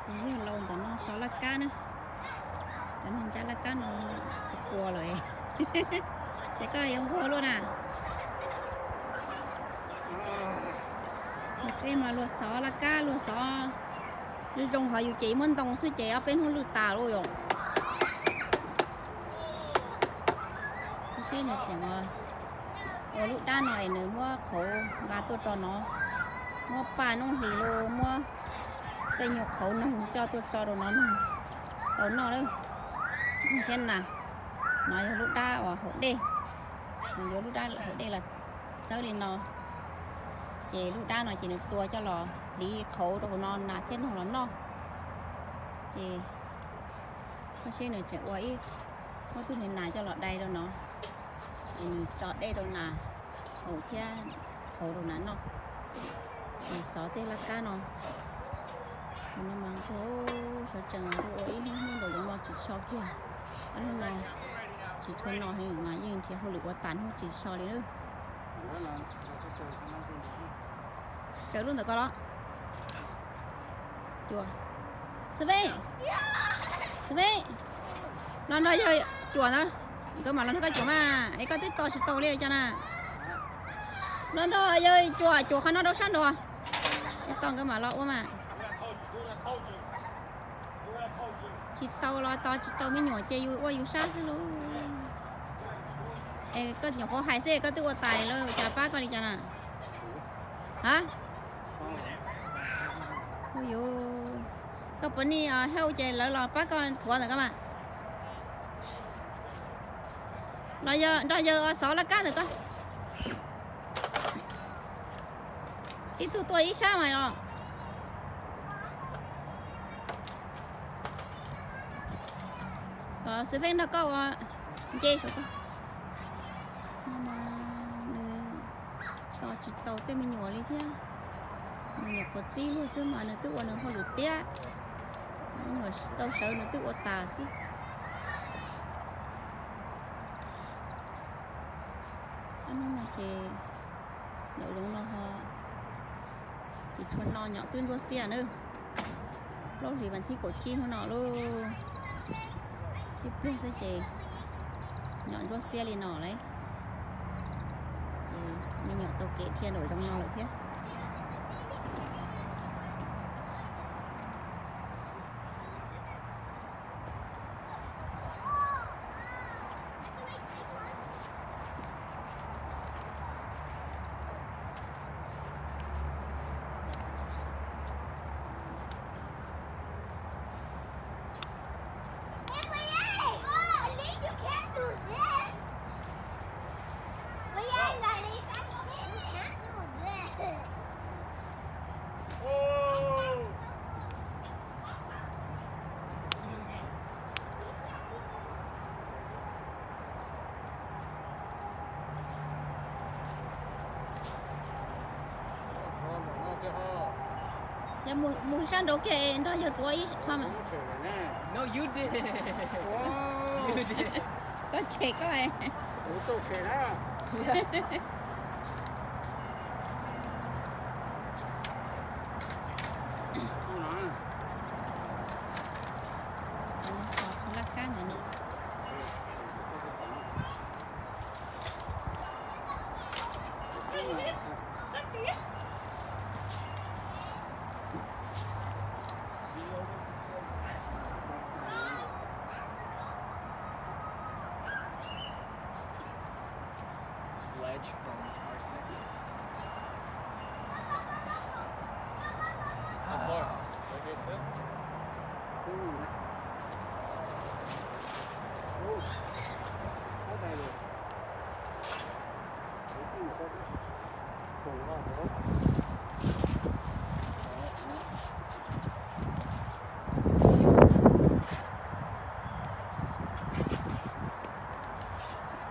Tus yawg laus ntawm no xov laj kab na. Cov neeg ntsab laj kab no puas lawm. Ces koj yuav nquag luaj na. Tej mas luag xov laj kab luag xov zoo zoo, ho yus ces muab ntoo xwb ces ob peb hnub lwj tas lawm yom. Seb nws tseem ua lub dab no es nws muab qhauv nqa tuaj tso no, muab paj noob hlis los muab tej nyuag qhauv noog coj tuaj tso rau no noog tau noj lawm thiab na. No yog lub dab uas haus dej, nws yuav lub dab haus dej los txawb li no, ces lub dab no ces nws txua coj los hliv qhauv rau hauv no nas thiab noog los noj. Ces koj seb nws tseem ua ib, muab tug hniav nas coj los dai rau no, ces nws tso dej rau nas haus thiab qhauv rau nas noj. Ces xov tej laj kab no, tus no mas nquag, xyov tseem ua ib hnub nraum zoov no tsis so kiag. Ob hnub no tsis tshua no heev mas yeej nrhiav hauj lwm ua tas hnub tsis so li lawm. Tsaws lub ntawm ko los. Cua. Xab Peb, Xab Peb, los nrog yawg cuam ntawd, nkawd mam los nrog koj cuam mas es koj twb tos tsis tau li cas na. Los nrog yawg cuam, cuam qhov no rau sab nraud, tau nkawd mam los ua mas. Tsis tau los tos tsis tau, me nyuam ces yus ua yus sab xwb lauj. Es koj nyuam qhuav hais xwb koj twb ua tas lawm, cas pab koj li cas na? Ha? Ua yuv, koj puas nij hauj ces lawv los pab koj thuav ntawm ko mas. Los yog nrog yawg xov laj kab ntawm ko. Ib tug tuaj ib sab mas los. Kom Xwm Feej nrog koj ua nce saum ko. Nws tos tsis tau tej me nyuam li thiab. Nws nyuam qhuav txib luag xwb mas nws twb ua nws hauj lwm tiag. Me nyuam tau sawv nws twb ua tas xwb. Ob hnub no ces nraum zoov no ho tsis tshua no, nyom twb ntsuab xiab na. Plaub hlis vas thib kaum tsib hnub no lauj, ib pliag xwb ces nyom ntsuab xiab li no lauj. Ces me nyuam tau kev dhia nraum zoov no lawm thiab. Yog mus sab nraud kiag nrog yawg tuav ib qho mas. Koj tshem koj. Laj kab ntawm no. Sledge from R six. More. What they said?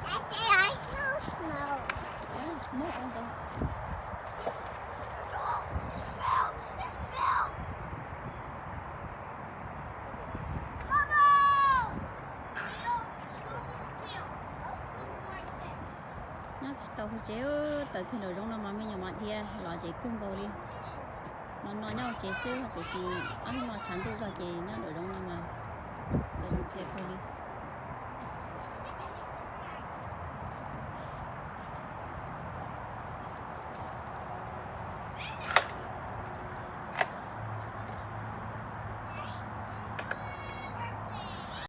Daddy, I smell smoke. Yeah, smoke on the. Smell, smell. Mama! Smell, smell the smell. Nyob tsis tau hauv tsev, tawm kiag nraum zoov no mas me nyuam mam dhia los zem kawg nkaus li. no no nyob hauv tsev xwb, tiam sis ob hnub no tshav ntuj zog ces nyob nraum zoov no mas